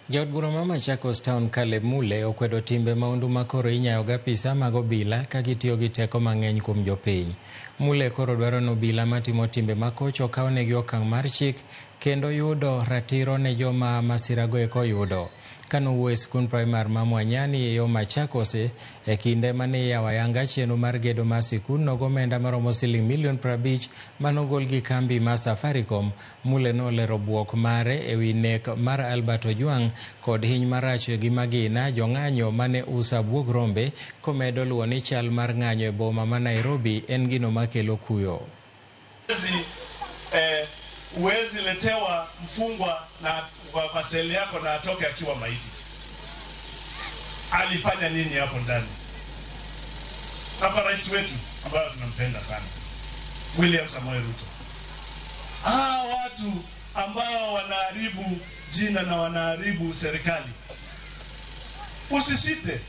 Jaod bura ma Machakos Town Caleb Mule okwedo timbe maundu ma koro inyayo gi apisa mag obila ka gitiyo gi teko mang'eny kuom jopiny. Mule koro dwaro ni obila matimo timbe makocho okawnegi okang' mar chik kendo yudo ratiro ne joma masirago eko oyudo. Kanowuoyo e sikund primar ma Mwanyani e yo Machakos e kinde mane iyawo ayanga chenro mar gedo mar sikundno gomenda maromo siling milion 50 manogol gi kambi mar Safaricom, Mule nolero bwok mare e wi nek mar Albert Ojwang kod hiny marach gi magina jong'anyo mane uso abuog rombe komedo luwo ni chal mar ng'anyo e boma ma Nairobi en gino makelo kuyo. Huwezi letewa mfungwa na kwa seli yako na atoke akiwa maiti. Alifanya nini hapo ndani? Hapa rais wetu ambayo tunampenda sana William Samoei Ruto, hawa watu ambao wanaharibu jina na wanaharibu serikali, usisite.